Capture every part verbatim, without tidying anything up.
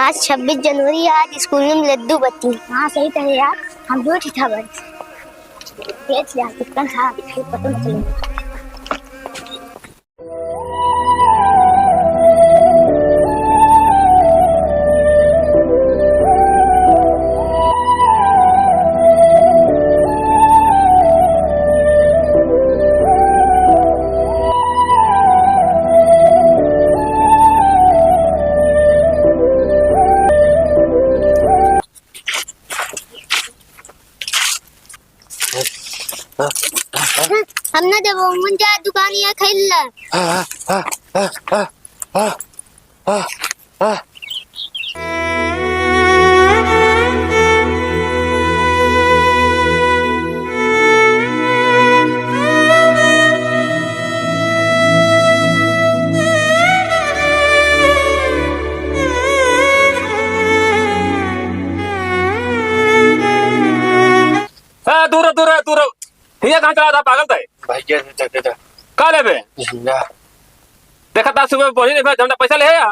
आज छब्बीस जनवरी है, आज स्कूल में लड्डू बटी। हाँ, सही कहे यार, हम दो ठिठा बन। देख यार, कितना था, फिर पता न चले। हम ना देबो, मन जा दुकान या खैल ला। हाँ, दूर रहो, दूर रहो, दूर रहो। हियाँ कहाँ चला था, पागल था? भैया, दे दे, दे दे। का लेबे? झंडा। देखा था सुबह बोली नहीं, झंडा पैसा ले आया?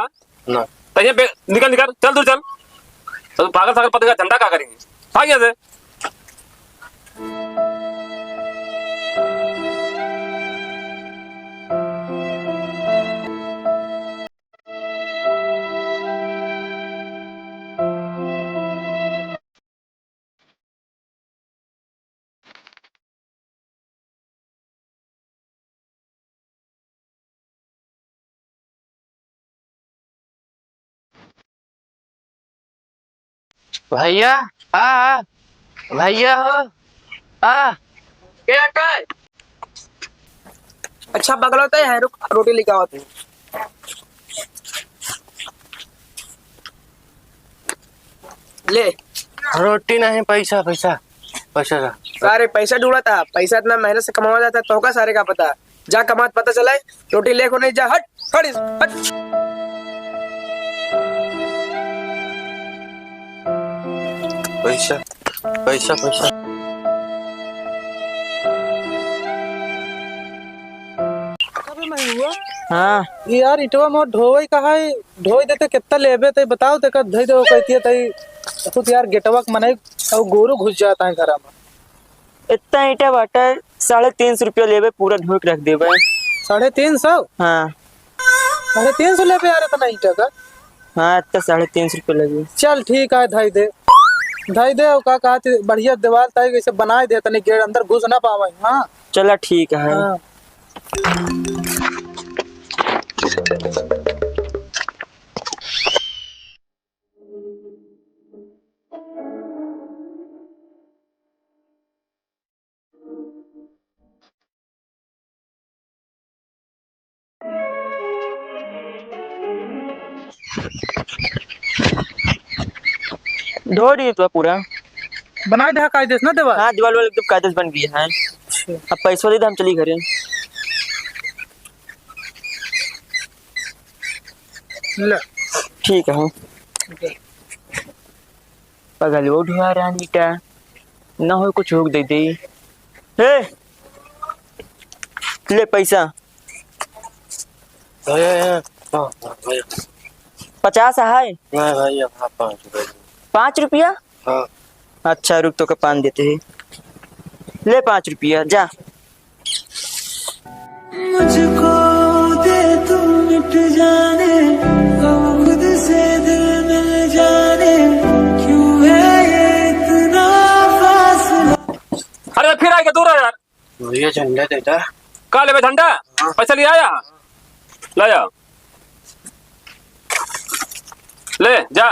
ना। तो ये बे-, निकल, निकल, चल, दूर चल। तो पागल सागल पता झंडा का करेंगे? भाग यहाँ से। भैया, आ, आ, भैया हो, आ, के हटे? अच्छा, बगलौते है, रुक, रोटी लेके आवत है। ले। रोटी नहीं, पैसा, पैसा, पैसा ला। सारे पैसा ढूंढा था, पैसा इतना मेहनत से कमावा जाता है, तो का सारे का पता। जा कमात पता चला है, रोटी लेको नहीं जा, हट, हट, हट। पैसा, पैसा, पैसा। अबे मैं हुआ? हाँ। ये यार, इटवा मोर ढोवई कहा है, ढोई देते कितना लेबे ते बताओ, ते कब धई देबो कहती है तई। खुद यार, गेटवा के मनई और गोरू घुस जाता है घरा में। इतना ईटा बाटा, साढ़े तीन सौ रुपया लेबे, पूरा ढोई के रख देबे। साढ़े तीन सौ? हाँ। साढ़े तीन सौ लेबे यार, इतना ईटा का? हाँ, इतना साढ़े तीन सौ रुपया लगे। चल ठीक है, धई दे, धई दे। और का कहत, बढ़िया दीवाल ताई कैसे बनाए दे, तनी गेट अंदर घुस ना पावे। हाँ, चला ठीक है। हाँ। ढो दिए तो पूरा। बनाए दे कायदे से ना दीवार। हाँ, दीवार वाला एकदम कायदे से बन गया है। अच्छा। अब पैसा दे दे, हम चली घरे। ले। ठीक है। पगलवा ढुआ रानी का, ना हो कुछ होक दे दे। हे, ले पैसा। भैया, भैया, हाँ, हाँ, भैया। पचास है? नहीं भैया, हाँ, पाँच रुपया। पाँच रुपया? हाँ। अच्छा, रुक, तोके पान देते हैं। ले पाँच रुपया, जा। मुझको दे तू मिट जाने, गम खुद से दिल मिल जाने, क्यों है ये इतना फासला? अरे फिर आएगा, दूर है यार। भैया झंडा दे दा। का लेबे झंडा? हाँ। पैसा ले आया? ले आ। ले जा।